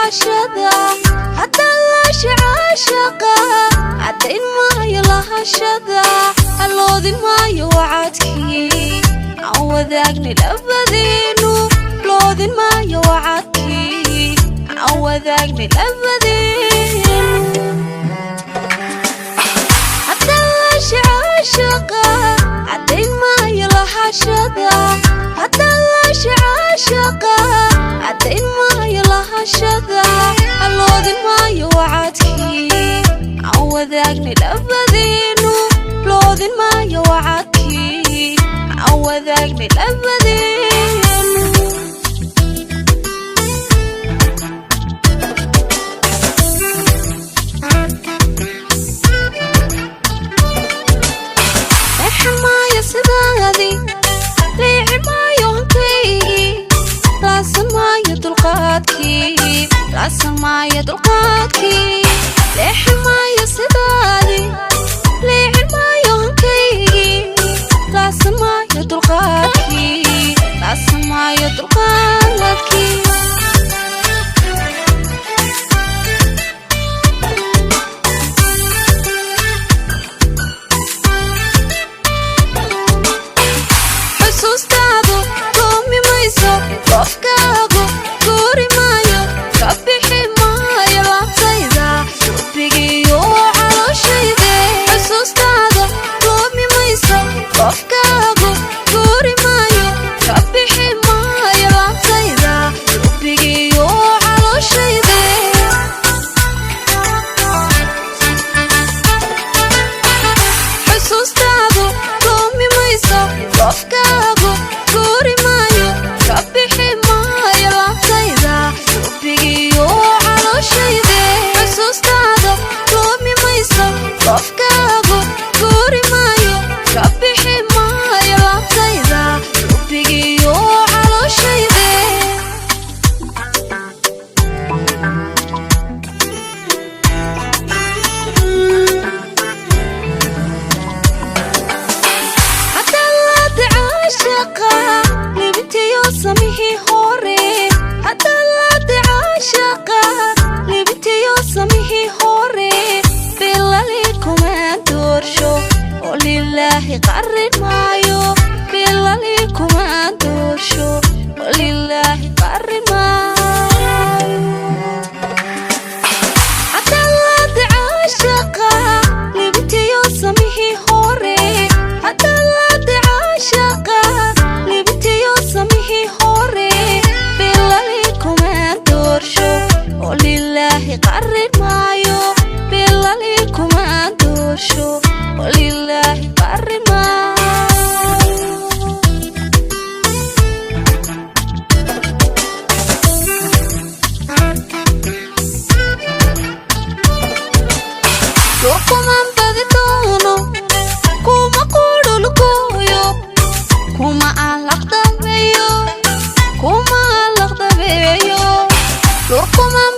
Lahashada haddaan laasha caashaqa, caddayn maayo lahashada, halloodin maayo wacadkii aan wadaagnay labadeenu, loodin maayo wacadkii aan wadaagnay labadeenu. Haddaan laasha caashaqa, caddayn maayo lahashada, haddaan laasha caashaqa, caddayn maayo lahashada, halloodin maayo wacadkii aan wadaagnay labadeenu, loodin maayo wacadkii aan wadaagnay labadeenu. Leexan maayo sidaadii, liici maayo hankaygii, laasan maayo dulqaadkii, laasan maayo dulqaadkii. Leexan maayo sidaadii, liici maayo hankaygii, laasan maayo dulqaadkii, laasan maayo dulqaadkii. Xusuustaadu loomi mayso, qofkaagu guuri maayo, ka bixi maayo laabtayda, rubigiyo calooshayde. Xusuustaada loomi mayso, qofkaagu guuri maayo, ka bixi maayo laabtayda, rubigiyo calooshayde. Xusuustaadu loomi mayso, qofkaagu guuri maayo, ka bixi maayo laabtayda, rubigiyo calooshayde. Xusuustaada loomi mayso, qofkaagu guuri maayo, ka bixi maayo laabtayda, rubigiyo calooshayde. Haddaan laada caashaqa, libintiyo samihii hore, haddaan laada caashaqa, libintiyo samihii hore, bilali kuma doorsho oo lilaahi qarin maayo, bilali kuma doorsho oo lilaahi qarin maayo. Haddaan laada caashaqa, libintiyo samihii hore, haddaan laada caashaqa, libintiyo samihii hore, bilali kuma doorsho oo lilaahi qarin maayo, bilali kuma doorsho oo lilaahi qarin maayo. Dhulkuman badi doono, kuma qudhulkooyo, kuma aan laqdabeeyo, kuma aan laqdabeeyo. Dhulkuman